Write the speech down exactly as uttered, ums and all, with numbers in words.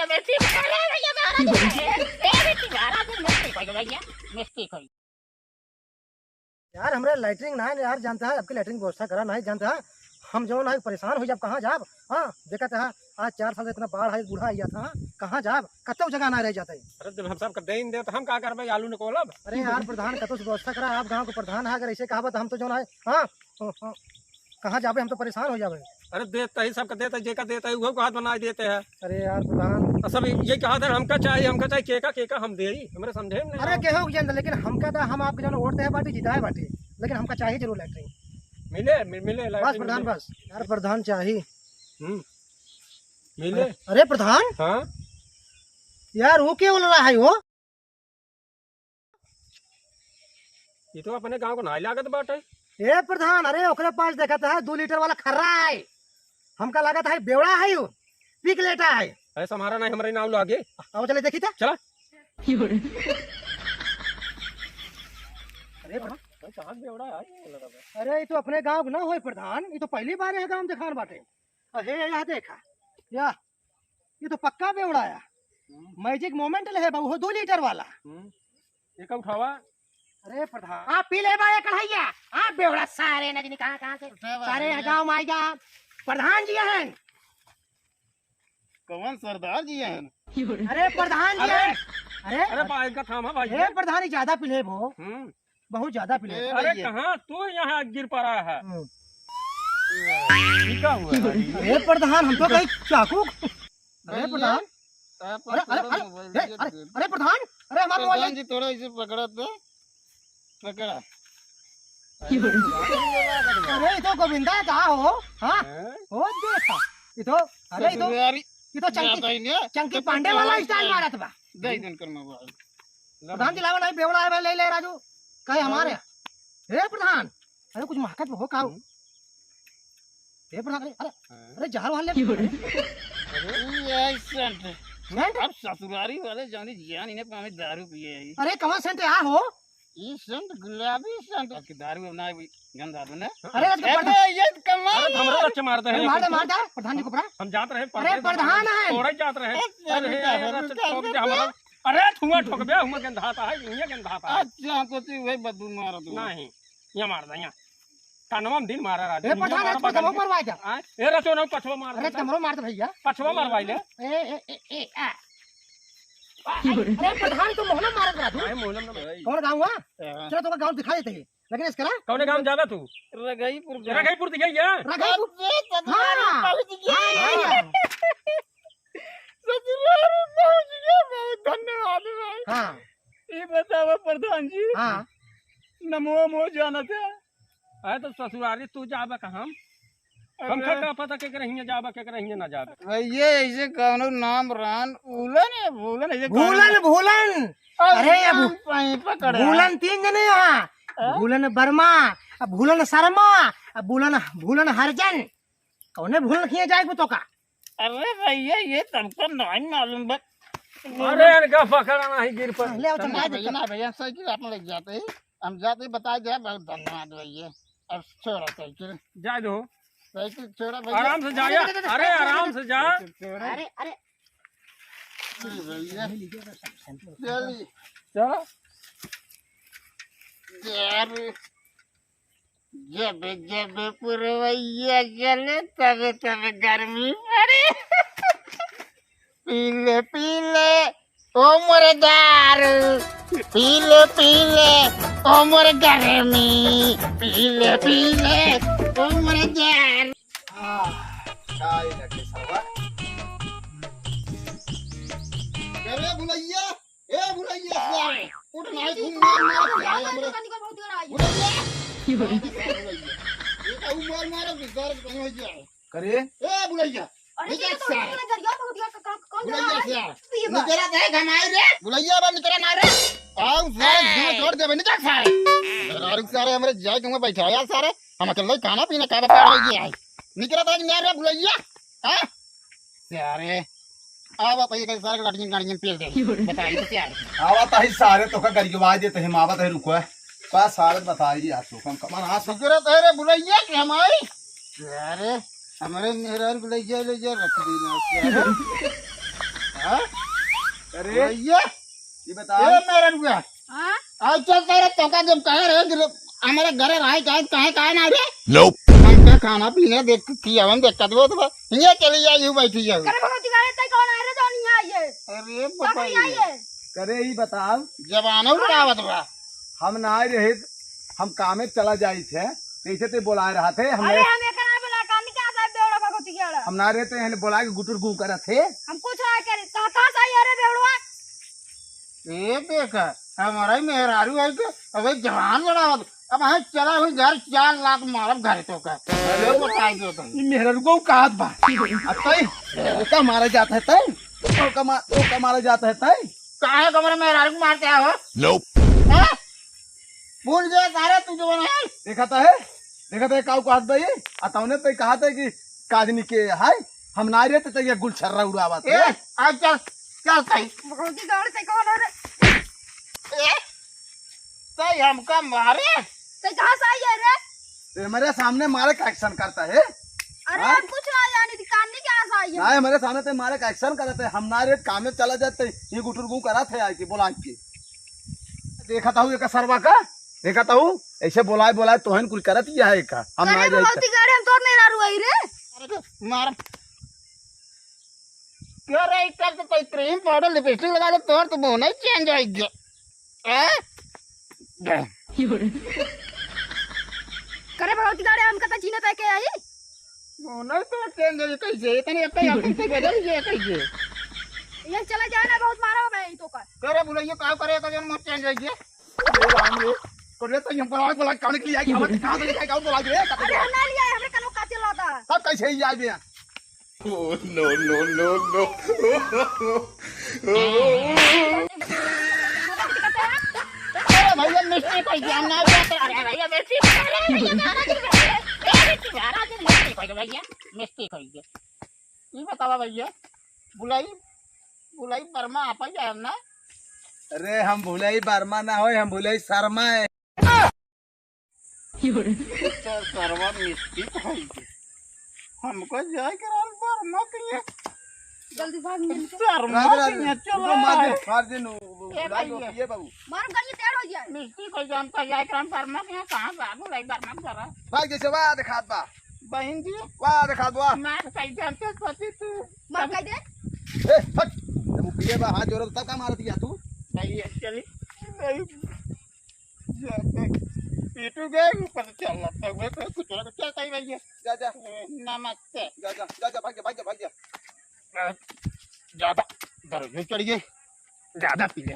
मिस्त्री खा रहा है भैया, बारह दिन से। ए, मिस्त्री खा रहा है, मिस्त्री खा रहा है, मिस्त्री खा रहा है। यार, हमरे लैट्रिन ना है यार, जानता है, आपकी लैट्रिन व्यवस्था करा नहीं जानता है। हम जौन है परेशान हो जाब, कहाँ जाब? हाँ, देखत है, आज चार साल से इतना बाढ़ है, बूढ़ा आइया था, कहाँ जाब? कतौ जगह ना रह जाते। अरे, जब हम सबका दे ही दे, तो हम का करबे, आलू निकोलब? अरे यार, प्रधान, कतौ से व्यवस्था करा, आप गाँव के प्रधान है, अगर ऐसे कहा तो हम तो जौन है, हाँ, हाँ, हाँ। कहाँ जाबे, हम तो परेशान हो जाबे। अरे देत ही सबका देत ही, जेका देत ही उहो को हाथ बनाए देत ही। अरे यार प्रधान। और सब ये कहा था हमका चाहिए, हमका चाहिए, केका केका हम देई, हमरे समझे में नहीं अरे आवत। केहू के जनता, लेकिन हमका तो हम आपके जौन वोट दे बाटी, जिताए बाटी, लेकिन हमका चाहिए जरूर लैट्रिन। मिले, मि-, मिले, बस लैट्रिन प्रधान, मिले। बस। यार प्रधान चाहिए। हम्म। मिले। अरे, अरे प्रधान। हाँ? यार वो क्या बोल रहा है वो? ये तो अपने गांव को नाई लागत बाटे। ए प्रधान, अरे ओकरे पास देखत है दो लीटर वाला खर्रा है, हमका लागत है बेवड़ा है, वो पी के लेटा है। अरे सम्हारा नहीं, हमरे नाव लागे। आओ चले देखी था। चला। अरे प्रधान, भाई कहाँ बेवड़ा है ये लगा बा? अरे ये तो अपने गांव के ना होए प्रधान, ये तो पहली बार है गांव देखान बाटे। अरे यह देखा, या ये तो पक्का बेवड़ा है। हम्म। मैजिक मोमेंट ले है बहू, दो लीटर वाला। हम्म। एक उठावा। अरे प्रधान, आप पी ले बा एक कढ़ैया। आप बेवड़ा सारे नजनी कहाँ, कहाँ से? उठावा, सारे भैया। गाँव में आइगा। प्रधान जी हैं। कौन सरदार जी हैं? अरे प्रधान जी अरे। हैं। अरे, अरे भाई का थामा भाई। ए प्रधान, ये ज्यादा पी ले भो। हम्म। बहुत ज्यादा पी ले। ए अरे भैया। कहाँ तू यहाँ गिर पड़ा है? हम्म। ये क्या हुआ है? अरे प्रधान, हम तो कहीं चाकू। अरे भैया, प्रधान। आप अरे, अरे, थोड़ा अरे, मोबाइल ए, दिया अरे, दे। अरे प्रधान, अरे हमारा प्रधान मोबाइल। जी, थोड़ा इसे पकड़ा तो, पकड़ा। अरे, ये तो गोविंदा का हो, हाँ? हैं? हो देखा, ये तो, अरे, ये तो, ससुरारी ये तो चंकी, जाता ही नहीं है। चंकी तो पांडे वाला पकड़ा स्टाइल है। मारत बा। दे दिन कर मोबाइल। प्रधान जी, लावा नहीं, बेवड़ा है, ले, ले, राजू, कहे हमारे। अरे। हे प्रधान, अरे, कुछ महकत हो का हो? हम्म। हे प्रधान, अरे, अरे, हाँ। अरे, जहर वहर ले। अरे। ये सेंट। सेंट? अब ससुरारी वाले जानी जियान इन्हें पावे दारू पिए है। अरे, कौन सेंट यार हो? ये सेंट, गुलाबी सेंट। आपकी दारू अब ना भी गंधा दो ना। अरे, आज के अरे, प्रधान ये कमाल अरे, है। हमरे बच्चे मारते हैं। अरे, मार दे, मार दे, प्रधान जी को पकड़ा। हम जात रहे, अरे, परदेस प्रधान है। तोड़े जात रहे। अच्छा, अरे, रुका, अरे, रुका, अच्छा, रुका। अरे, धुआं ठोक बे, हुआं गंधाता है, ये गंधाता है। अच्छा, तो तू वही बदबू मार दो। नहीं, ये मार दे, यहाँ। कानवा में दिल मारा राजू, ए, यहाँ प्रधान, मारा आज तो बाजू। मरवाए जा। आय, ए, रचो ना, पछवा मार अरे, दे। कमरो मार दे भैया। पछवा मरवाई ले। ए, ए, ए, ए, आ। अरे, प्रधान, तो मोहना मारत राजू। नहीं, मोहना ना मारा। कौन गाँव हुआ? हाँ। चलो, तुमको गाँव दिखा देते हैं। लेकिन इसका ना कौन गाँव जाबे तू? रघईपुर गाँव। रघईपुर दिखाई गया? रघईपुर। अरे, ससुराल हाँ। पहुँच गया। हाँ। ससुराल पहुँच गया, बहुत धन्यवाद भाई। हाँ। ये बतावा प्रधान जी। हाँ। नमो मो जानत है। अरे तो ससुरारी तू जाबे कहाँ? अरे। हमका का पता केकरे हियाँ जाबे, केकरे हियाँ ना जाबे। भैया, ऐसे कौनो नाम रान, उलन है, भूलन, ऐसे कौनो भूलन, भूलन। अरे, अरे, अब नाम कहीं पकड़े। भूलन तीन जने यहाँ। हाँ? भूलन वर्मा, अब भूलन शर्मा, अब भूलन, भूलन हरिजन। कौने भूलन खिए जाए को तो का? अरे भैया, ये तुमको नहीं मालूम बा। अरे, इनका पकड़ा नहीं, गिर पर। ले आओ, चल, ना ले आओ, भैया, चल। ना भैया, साइकिल आप ले जाते ही, हम जाते ही बता दिया, बहुत धन्यवाद भैया। अब छोड़ा साइकिल। जाए दो। साइकिल छोड़ा भैया। आराम से जा यार। अरे, आराम से जा। साइकिल छोड़ा। अरे, अरे। अरे भैया। चलिए। चलो। यार। जब जब पुरवैया चले, तब तब गर्मी पड़े। पी ले, पी ले, ओ मोरे दारू, पी ले, पी ले, ओ मोरे गर्मी, पी ले, पी ले, ओ मोरे दारू। हाँ, काय लगे सरवा? अरे भुलैया, ए भुलैया, सारे, उठ ना, घूम मार, मार, सारे, हमरे। भुलैया। ये तो उमर मारा, बिगाड़ के कहीं हो जाए। करे? ए भुलैया, अरे, निकल ये तो सारे। भुलैया, भुलैया, का, का, कौन भुलैया रहा है? सारे। तो ये बात। निकला दे, घमाई रे। भुलैया बा, निकला ना रे। आओ, सारे, ए। गाँव छोड़ देबे, निकल सारे। अरे, सारे, हमरे जाए के वहाँ बैठा यार, सारे। हम अकेले खाना पीना का बता रही है। निकला दे, ना रे, भुलैया। हाँ? सारे। आवा पहिले के सारे गाड़ियन, गाड़ियन पेल दे। बताई तो क्या है? आवा ताही सारे तोका गरियवा देते हैं, मावा ताही रुको है। का सारे बताई यार, तो कम कमर हाथ से। फिक्र तो है रे भुलैया के हमारी। अरे, हमारे मेहरारू को ले जा, ले जा, रख दी ना उसको। हाँ? अरे, भैया, ये बता। ए, मेरे रुआ। हाँ? आज चल तेरे तोका जब कहे रहे कि लो, हमारे घरे रहे, कहे, कहे, कहे ना रे। Nope। हमका खाना पीना देख, खियावन देख, कदबो तो बा। ये चली जा, यूं बैठी जाओ। करे भगवती गाड़े, तै कौन आए रे, जौन यहाँ आइए? अरे, तो बाबा कहीं ये। आइए। करे ही बताओ। जवानो हाँ। उड़ावत बा। हम ना आए रहे, हम कामे चला जाई थे, कैसे ते बोलाए रहा थे, हम अरे, हम एकरा बोला, कानी का साहब बेवड़ा भगवती गाड़ा। हम ना रहे, ते हने बोला के गुटुर गू करत थे। हम कुछ ना करे, कहाँ, कहाँ से आई, अरे बेवड़वा? ए देख, हमारा ही मेहरारू है के, अबे जवान लड़ावत, अब हम चला हुई घर, चार लात मारब घर तो का। अरे बताई दे तुम। ये मेहरारू को कहत बा। अब तई, ओका मारा जात है तई? ओका मा-, ओका मारा जात है तई? काहे कमरे मेहरारू को मारते हो? Nope। हैं? भूल गया सारे तू जवन है। देखा तो है, देखा तो है काऊ कहत बा ये? आ तौने तई कहत है कि काजनी के है, हम ना रहते तो ये गुलछर्रा उड़ावत ए, है। आ चल, चल सही। भगवती गाड़ से कौन है रे? ए, सही हमका मारे। ते कहाँ से आई है रे? ते मेरे सामने मारे का action करता है। अरे हाँ? हम कुछ ना जानी थी, कान नहीं क्या से आई है? ना, हमारे सामने ते मारे का action करता है, हम ना रे कामे चला जाते, ये गुटुर गू करा थे आके, बोला के। देखा था हूँ एक सरवा का, देखा था हूँ, ऐसे बोलाए, बोलाए, तोहन कुछ करत ही है का? हम अरे ना जाए भगवती गाड़े, हम तोर मेहरारू आई रे। अरे तो मार। क्या रे, कब तो कोई cream powder lipstick लगा ले, तोर तो मुंह नहीं change हो गया। हैं? करे भगवती गाड़े, हमका तो जीने तय के आई। मुंह नहीं तो change हो गया कैसे? इतने एक ही आदमी से बदल गया कैसे? ये चला जाए ना, बहुत मारा हो भाई तो का। करे भुलैया का करे का जन मुंह change हो गया। ए राम रे, कर ले तो हम बोला, बोला, कौन के लिए आई? कहाँ से, कहाँ से लेके आई? कौन बोला के? अरे हम ना लिया, हमरे कनो का चला था। तब कैसे ही आ गया? Oh, no, no, no, no। अरे भैया, mistake हो गया, हम ना जानते। अरे भैया, mistake हो गया, अरे भैया, mistake हो गया, अरे भैया, mistake हो गया, mistake हो गया। ये बतावा भैया, भुलाई, भुलाई वर्मा आप ही जाए ना? अरे, हम भुलाई वर्मा ना होए, हम भुलाई शर्मा है। तो सरवा mistake हो गया। हमको जाए के रहल वर्मा के यहाँ। जल्दी भाग, जल्दी। वर्मा रात, रात, के यहाँ चलो। मार दे, मार दे, नु, उ, ए उड़ा दो, भैया। ये बाबू। मार कर ये टेढ़ हो जाए। Mistake हो गया, हमको जाए के रहल वर्मा के यहाँ। कहाँ बा? भुलाई वर्मा के जरा। भाग जैसे वाह दिखात बा। बहन जी। वाह दिखात बा। मार कह दे, हमसे सोची तू। मार कह दे। ए, हट। जब वो पिए बा, हाथ जोड़ो, तब का मारत गया तू? भैया, चली। नहीं। पीटू गए, ऊपर से चल रहा था, वो तो कुछ और चलता ही भैया। जा, जा। नमस्ते। जा, जा, जा, जा, भाग जा, भाग जा, भाग जा। ज्यादा दर्द चढ़ गए, ज्यादा पी ले।